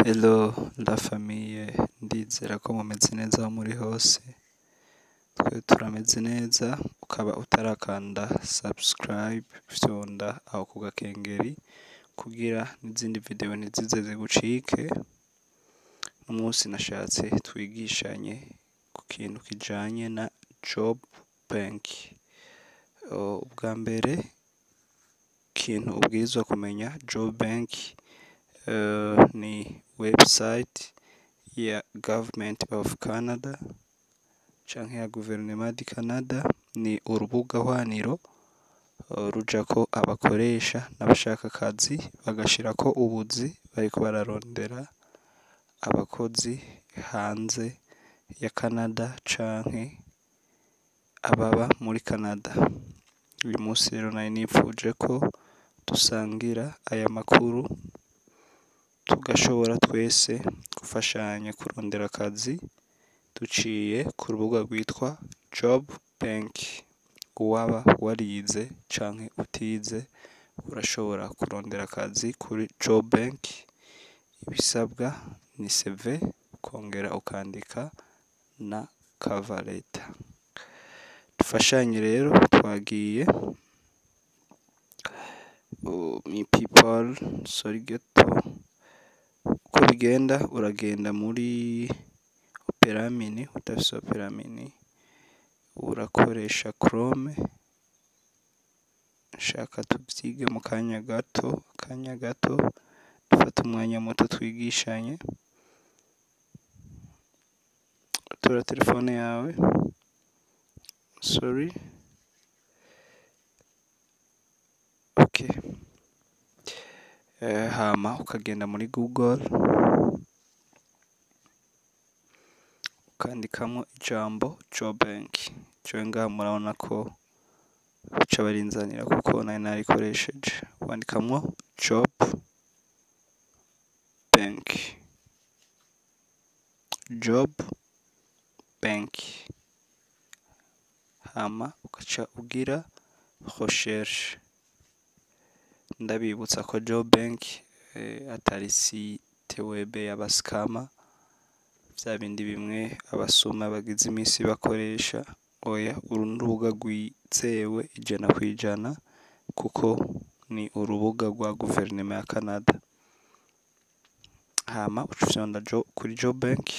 Hello la famille, ndizera ko mumeze neza aho muri hose, twe turameze neza. Ukaba utarakanda subscribe, fyonda aho ku gakengeri kugira n'izindi video ntizize zigucike. Umunsi nashatse twigishanye ku kintu kijanye na job bank. Ubwa mbere ikintu ubwirizwa kumenya, job bank ni website ya government of Canada canke ya guverinoma du Canada. Ni urubuga hwaniro rujako abakoresha n'abashaka akazi, bagashirako ubuzi bariko bararondera abakozi hanze ya Canada canke ababa muri Canada. Uyu munsi rero nari nipfuje ko dusangira aya makuru, tugashobora twese gufashanya kurondera akazi duciye ku rubuga rwitwa job bank. Uwaba warize canke utize, urashobora kurondera akazi kuri job bank. Ibisabwa ni CV, ukongera ukandika na cover letter. Dufashanye rero, twagiye mi people. Sorry gato, uko bigenda, uragenda muri Opera Mini. Udafise Opera Mini, urakoresha Chrome. Nshaka tuvyige mu kanya gato, kanya gato, dufate umwanya muto twigishanye. Tora telefone yawe, sorry, okay. Hama ukagenda muri Google, ukandikamo ijambo job bank. Jewe ngaha murabona ko baca barinzanira kuko nari narikoresheje. Wandikamwo job bank, job bank, hama ugaca ugira recherche. Ndabibutsa ko job bank atari site web y'abaskama, vya bindi bimwe abasuma bagize imisi bakoresha. Oya, uru n'urubuga rwizewe 100% kuko ni urubuga rwa guverinoma ya Canada. Hama uca ufyonda kuri job bank.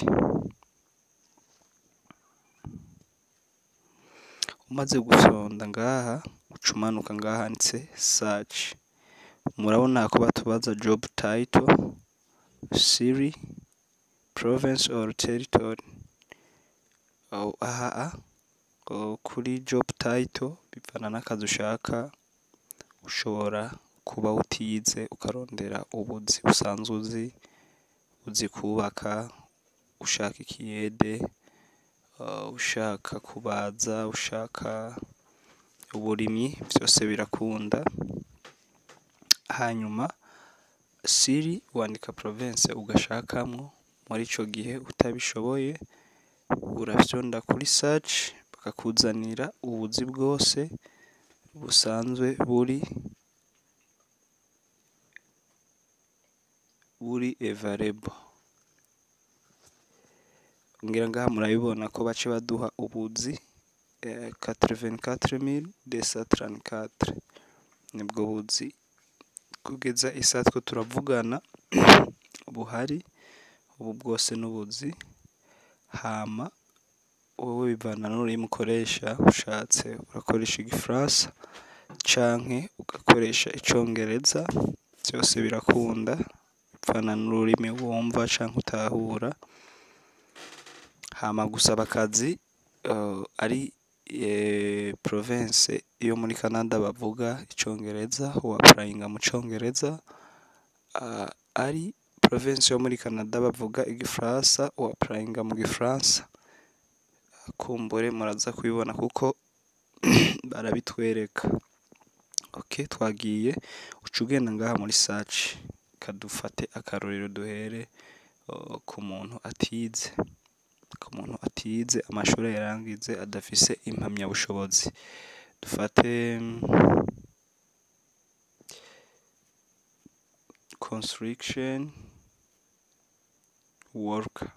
Umaze gufyonda ngaha, uca umanuka ngaha handitse search. Murabona ko batubaza job title, city, province or territory. Aha kuri job title bivana n'akazi ushaka. Ushobora kuba utize, ukarondera ubuzi usanzwe uzi, uzi kubaka, ushaka ikiyede, ushaka kubaza, ushaka uburimyi, vyose birakunda. Hanyuma city, wandika province ugashakamwo. Muri ico gihe utabishoboye, urafyonda kuri search, bakakuzanira ubuzi bwose busanzwe buri available. Ngira ngaha murabibona ko bace baduha ubuzi 84,234, nibwo buzi kugeza isaha two turavugana buhari. Ubu bwose n'ubuzi. Hama wowe bivana n'ururimi ukoresha. Ushatse urakoresha igifaransa canke ugakoresha icongereza, vyose birakunda, bivana n'ururimi wumva canke utahura. Hama gusaba akazi, ari province yo muri Canada bavuga icongereza, wa-applyinga mu congereza. Ari province yo muri Canada bavuga igifaransa, wa-applyinga mu gifaransa. Kumbure muraza kubibona kuko barabitwereka. Okay, twagiye. Uca ugenda ngaha muri search. Kadufate akarorero, duhere ku muntu atize, ku muntu atize amashure yarangize, adafise impamyabushobozi. Dufate construction. worker,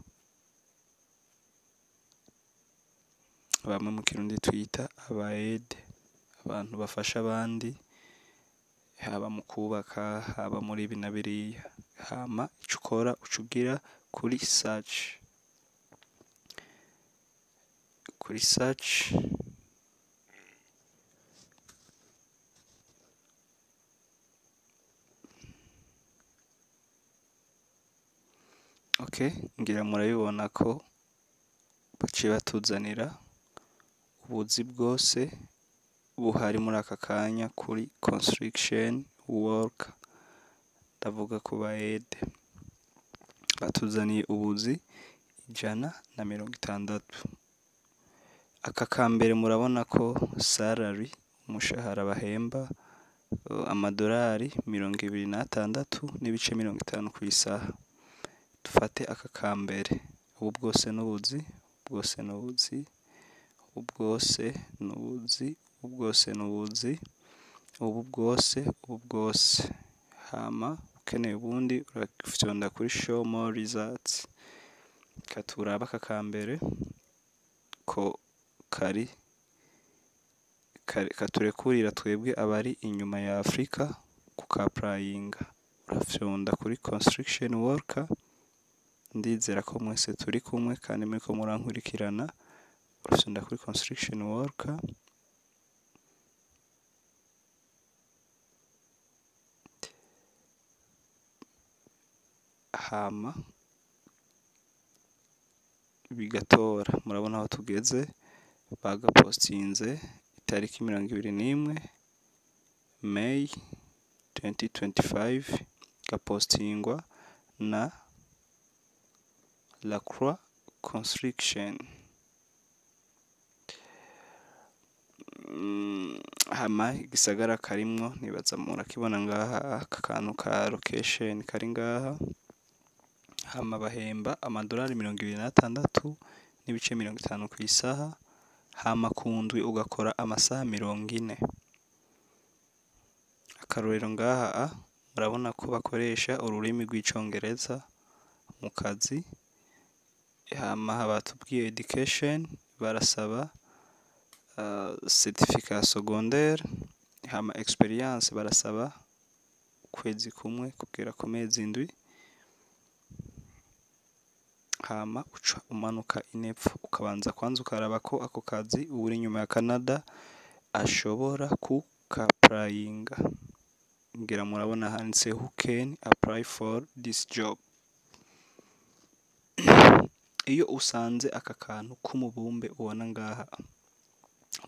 bamwe mu Kirundi twita abayede, abantu bafasha abandi haba mu kubaka, haba muri ibi na biriya. Hama ico ukora uca ugira kuri search, kuri search okay, ngira murabibona ko baciye batuzanira ubuzi bwose buhari muri aka kanya kuri construction worker, ndavuga ku bayede. Batuzaniye ubuzi 160. Aka kambere murabona ko salary, umushahara bahemba amadorari 26.50 kw'isaha. Dufate aka kambere, ubu bwose n'ubuzi, bwose n'ubuzi, ubu bwose n'ubuzi, ubu bwose n'ubuzi, ubu bwose, ubu bwose. Hama ukeneye ubundi urafyonda kuri show more results. Reka turabe aka kambere ko kari katurekurira twebwe abari inyuma ya Afrika kukaprayinga. Urafyonda kuri construction worker, ndizera ko mwese turi kumwe kandi muriko murankurikirana. Urafyonda kuri construction worker, hama bigatora. Murabona aho tugeze, bagapostinze itariki 21 May 2025, gapostingwa na La Croix Construction. Hama igisagara karimwo nibaza murakibona ngaha, aka kantu ka location kari ngaha. Hama bahemba amadorari 26.50 kw'isaha. Hama kundwi ugakora amasaha 40. Akarorero ngaha murabona ko bakoresha ururimi rw'icongereza mu kazi. Hama batubwiye education, barasaba certificat secondaire. Hama experience barasaba ukwezi kumwe kugera ku mezi 7. Hama uca umanuka inepfo ukabanza kwanza ukaraba ko ako kazi uri inyuma ya Canada ashobora kukaprayinga. Ngira murabona handitse who can apply for this job. Iyo usanze aka kantu k'umubumbe ubona ngaha,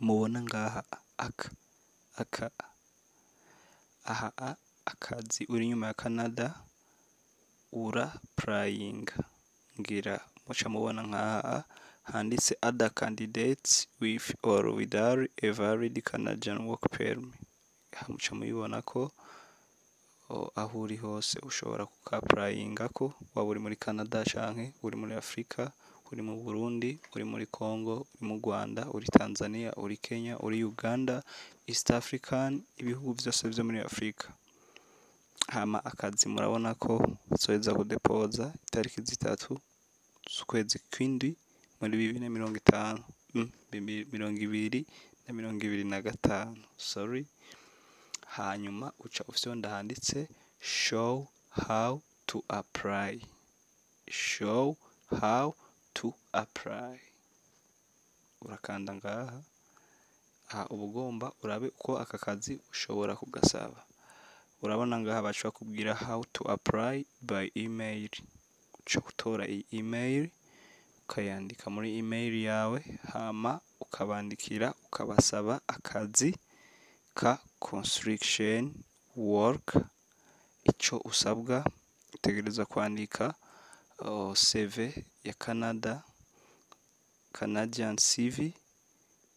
mubona ngaha aka aka aha akazi uri inyuma ya Canada uraprayinga. Ngira muca mubona nkaha handitse other candidates with or without a valid Canadian work permit. Aha muca mubibona ko aho uri hose ushobora kukaprayingako, waba uri muri Canada canke uri muri Afrika, uri mu Burundi, uri muri Congo, uri mu Rwanda, uri Tanzania, uri Kenya, uri Uganda, East African, ibihugu vyose vyo muri Afrika. Hama akazi murabona ko bazoheza kudepoza itariki 3 z'ukwezi kw'indwi muri 2050, 2025, sorry. Hanyuma uca ufyonda handitse show how to apply, show how to apply. Urakanda ngaha, aha uba ugomba urabe uko aka kazi ushobora kugasaba. Urabona ngaha baca bakubwira how to apply by email. Uca utora iyi email ukayandika muri email yawe, hama ukabandikira ukabasaba akazi ka construction work. Ico usabwa utegerezwa kwandika CV ya Canada, Canadian CV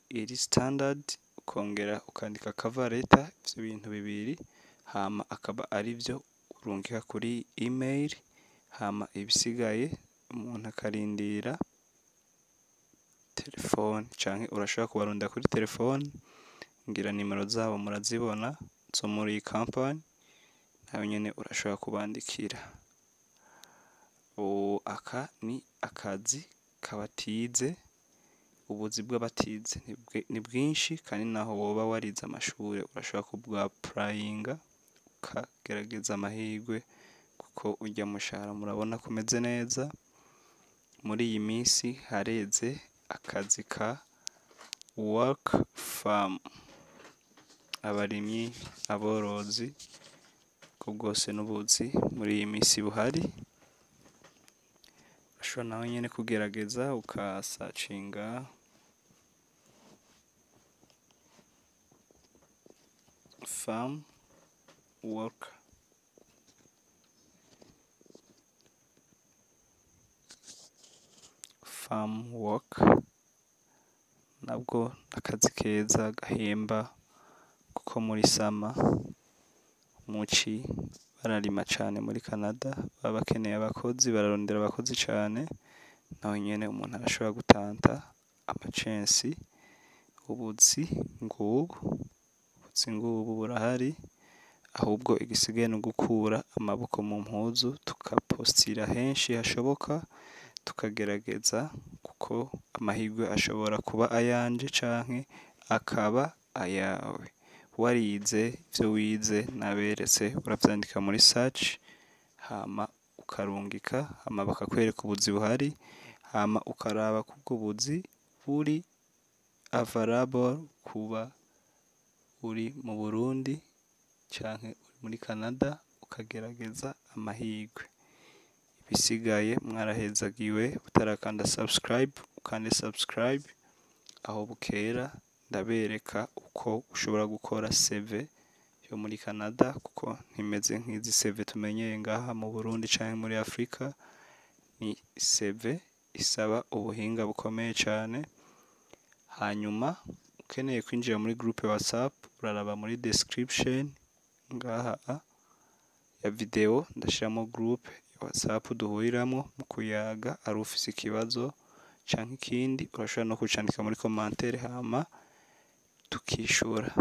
iri standard, ukongera ukandika cover letter, ivyo bintu bibiri, hama akaba arivyo urungika kuri email. Hama ibisigaye umuntu akarindira telefone, canke urashobora kubarondera kuri telefone, ngira nimero zabo murazibona zo muri iyi company, nawe nyene urashobora kubandikira. Aka ni akazi k'abatize, ubuzi bw'abatize ni bwinshi, kandi naho woba warize amashure urashobora kubwapurayinga ukagerageza amahirwe, kuko urya mushahara murabona ko umeze neza. Muri iyi minsi hareze akazi ka work farm, abarimyi, aborozi, ubwo bwose n'ubuzi muri iyi minsi buhari. Urashobora nawe nyene kugerageza ukasacinga farm worker, farm work nabwo n'akazi keza gahemba, kuko muri summer muci bararima cane muri Canada, baba bakeneye abakozi, bararondera abakozi cane. Naho nyene umuntu arashobora gutanta amacensi. Ubuzi ngubu, ubuzi ngubu burahari, ahubwo igisigaye ni ugukura amaboko mu mpuzu, tukapostira henshi hashoboka, tukagerageza, kuko amahirwe ashobora kuba ayanje canke akaba ayawe. Warize ivyo wize naberetse, uravyandika muri search hama ukarungika, hama bakakwereka ubuzi buhari, hama ukaraba ko ubwo buzi buri available kuba uri mu Burundi canke uri muri Canada, ukagerageza amahirwe. Ibisigaye mwarahezagiwe. Utarakanda subscribe, ukande subscribe. Aho bukera ndabereka uko ushobora gukora CV yo muri Canada, kuko ntimeze nk'izi CV tumenyeye ngaha mu Burundi canke muri Afrika. Ni CV isaba ubuhinga bukomeye cane. Hanyuma ukeneye kwinjira muri groupe WhatsApp, uraraba muri description ngaha ya video, ndashiramo groupe ya WhatsApp duhuriramwo mu kuyaga. Ari ufise ikibazo canke ikindi, urashobora no kucandika muri commentaire hama tukishura.